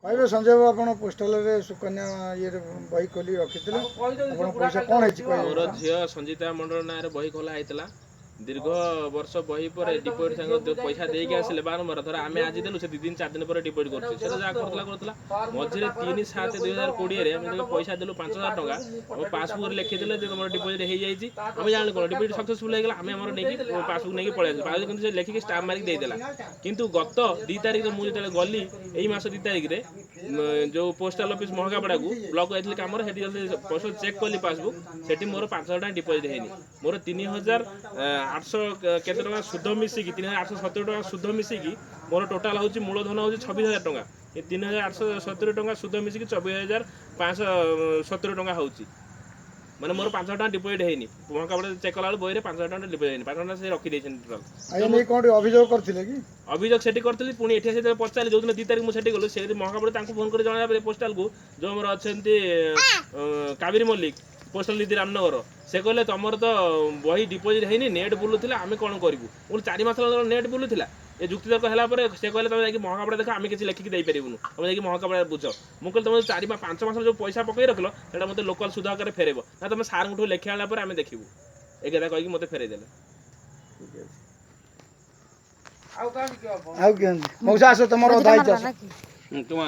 କହିବେ ସଞ୍ଜୟ ବାବୁ, ଆପଣ ପୋଷ୍ଟାଲରେ ସୁକନ୍ୟା ଇଏରେ ବହି ଖୋଲି ରଖିଥିଲେ, ଆପଣ ପଇସା କ'ଣ ହେଇଛି କହିବେ? ମୋର ଝିଅ ସଞ୍ଜିତା ମଣ୍ଡଳ ନାଁରେ ବହି ଖୋଲା ହେଇଥିଲା। ଦୀର୍ଘ ବର୍ଷ ବହି ପରେ ଡିପୋଜିଟ୍ ସାଙ୍ଗ ପଇସା ଦେଇକି ଆସିଲେ ବାରମ୍ବାର। ଧର ଆମେ ଆଜି ଦେଲୁ, ସେ 2 ଦିନ 4 ଦିନ ପରେ ଡିପୋଜିଟ୍ କରୁଛି। ସେ ତ ଯାହା କରୁଥିଲା କରୁଥିଲା। ମଝିରେ 3/7/2020ରେ ଆମେ ଯେତେବେଳେ ପଇସା ଦେଲୁ 5000 ଟଙ୍କା, ଆମ ପାସବୁକ୍ରେ ଲେଖିଦେଲେ ଯେ ତମର ଡିପୋଜିଟ୍ ହେଇଯାଇଛି। ଆମେ ଜାଣିଲୁ କ'ଣ ଡିପୋଜିଟ୍ ସକ୍ସେସଫୁଲ୍ ହେଇଗଲା। ଆମେ ଆମର ନେଇକି ପାସବୁକ୍ ନେଇକି ପଳେଇ ଆସିଲୁ। ପାସବୁକ୍ କିନ୍ତୁ ସେ ଲେଖିକି ଷ୍ଟାମ୍ପ ମାରିକି ଦେଇଦେଲା। କିନ୍ତୁ ଗତ 2 ତାରିଖରେ ମୁଁ ଯେତେବେଳେ ଗଲି, ଏଇ ମାସ 2 ତାରିଖରେ, ଯୋଉ ପୋଷ୍ଟାଲ ଅଫିସ୍ ମହକାପଡ଼ାକୁ ବ୍ଲକ୍ ଯାଇଥିଲି କାମରେ, ସେଠି ଯେତେବେଳେ ପୋଷ୍ଟାଲ ଚେକ୍ କଲି ପାସବୁକ୍, ସେଠି ମୋର 5000 ଟଙ୍କା ଡିପୋଜିଟ୍ ହେଇନି। ମୋର 3800 କେତେ ଟଙ୍କା ସୁଧ ମିଶିକି, 3870 ଟଙ୍କା ସୁଧ ମିଶିକି ମୋର ଟୋଟାଲ ହେଉଛି, ମୂଳଧନ ହେଉଛି 26,000 ଟଙ୍କା। ଏ 3870 ଟଙ୍କା ସୁଧ ମିଶିକି 24,570 ଟଙ୍କା ହେଉଛି। ମାନେ ମୋର 5000 ଟଙ୍କା ଡିପୋଜିଟ୍ ହେଇନି। ମହକାପଡ଼ା ଚେକ୍ କଲାବେଳକୁ ବହିରେ 5000 ଟଙ୍କା ଡିପୋଜିଟ୍ ହେଇନି। 5000 ଟଙ୍କା ସେ ରଖିଦେଇଛନ୍ତି ଟୋଟାଲ। ଆଜ୍ଞା, ନେଇ କ'ଣ ଟିକେ ଅଭିଯୋଗ କରିଥିଲେ କି? ଅଭିଯୋଗ ସେଠି କରିଥିଲି। ପୁଣି ଏଠି ଆସି ଯେତେବେଳେ ପଚାରିଲି, ଯୋଉଦିନ 2 ତାରିଖ ମୁଁ ସେଠି ଗଲି, ସେଠି ମହାକାପଡ଼ା ତାଙ୍କୁ ଫୋନ୍ କରି ଜଣାଇବା ପରେ ପୋଷ୍ଟାଲକୁ ଯୋଉ ଆମର ଅଛନ୍ତି କାବେରୀ ମଲ୍ଲିକ, ପୋଷ୍ଟାଲ ଦିଦି ରାମନଗର, ସେ କହିଲେ ତମର ତ ବହି ଡିପୋଜିଟ୍ ହେଇନି, ନେଟ୍ ବୁଲୁଥିଲା, ଆମେ କ'ଣ କରିବୁ? ମୁଁ କହିଲି, 4 ମାସ ହେଲା ନେଟ୍ ବୁଲୁଥିଲା। ଏ ଯୁକ୍ତିତର୍କ ହେଲା ପରେ ସେ କହିଲେ ତମେ ଯାଇକି ମହାକାପଡ଼ା ଦେଖ, ଆମେ କିଛି ଲେଖିକି ଦେଇପାରିବୁନୁ, ତମେ ଯାଇକି ମହାକାପଡ଼ା ବୁଝ। ମୁଁ କହିଲି, ତମେ 4 ବା 5 ମାସ ଯୋଉ ପଇସା ପକେଇ ରଖିଲ, ସେଇଟା ମୋତେ ଲୋକାଲ ସୁଧ ଆକାରରେ ଫେରେଇବ। ନା, ତମେ ସାର୍ଙ୍କଠୁ ଲେଖି ଆଣିଲା ପରେ ଆମେ ଦେଖିବୁ। ଏ କଥା କହିକି ମୋତେ ଫେରେଇ ଦେଲେ। ଆଉ କିଏ ମଉସା, ଆସ, ତମର ଅଧା ହେଇଛି, ଆସ। ତୁମ